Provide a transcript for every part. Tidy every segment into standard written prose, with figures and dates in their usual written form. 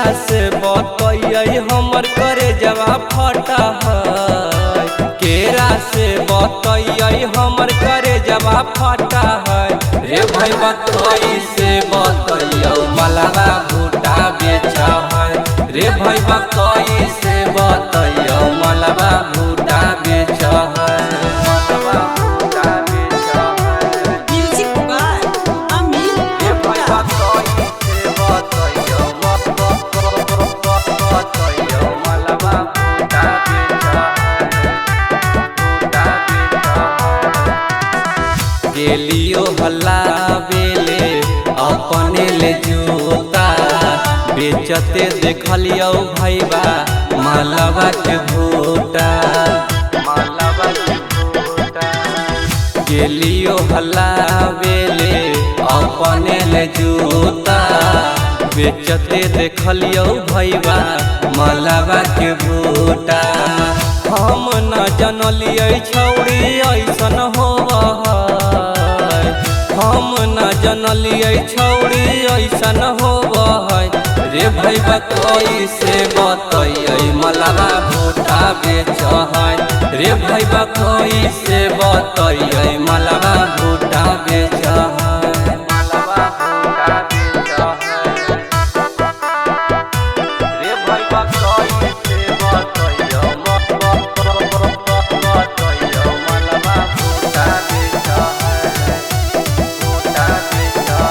केरा से बतैयै हमर करे जवा फटा है। केरा से बतैयै हमर करे जवा फटा है। रे भाई बतै से बतैयौ मलबा भूटा बेच है। रे भाई बतै से बतैयौ मलबा भूटा बेच है। मलबा भूटा बेच है। म्यूजिक बाय अमित रे भाई गुप्ता। बतै से बतैयौ बतैयौ मलबा भूटा बेच है। भूटा बेच है। गेलियो हल्ला बेले अपने ले जूता बेचते देखलियो भैबा मालवा के भूटा। मालवा के भूटा। गेलियो हल्ला बेले अपने ले जूता बेचते देखलियो भैबा मालवा के भूटा। हम न जनलियै छौड़ी ऐसन होवै। हम न जनलियै छौड़ी ऐसन होवै। रे भाई बतै से बतैयै मलबा भूटा बेच है। रे भाई बतै से बतैयै मलबा भूटा बेच है। मलबा भूटा बेच है। रे भाई बतै से बतैयौ बतैयौ मलबा भूटा बेच है। भूटा बेच है।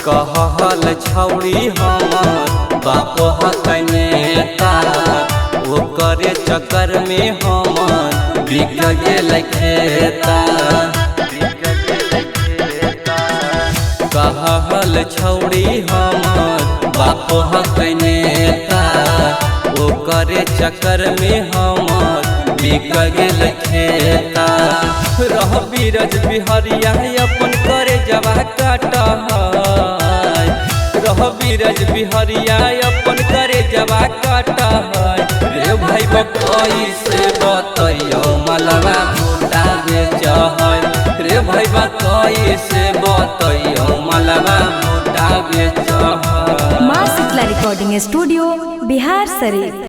कहल छौड़ी हमर बाप हकै नेता ओकरे चक्कर में हमर बिक गेल खेता। बिक गेल खेता। कहल छौड़ी हमर बाप हकै नेता ओकरे चक्कर में हमर बिक गेल खेता। रह बीरज बिहरिया अपन करे जवा काट है। रह बीरज बिहरिया अपन करे जवा काट है। रे भाई बतै से बतैयौ मलबा भूटा बेच है। रे भाई बतै से बतैयौ मलबा भूटा बेच है। माँ शीतला रिकॉर्डिंग स्टूडियो बिहार शरीफ।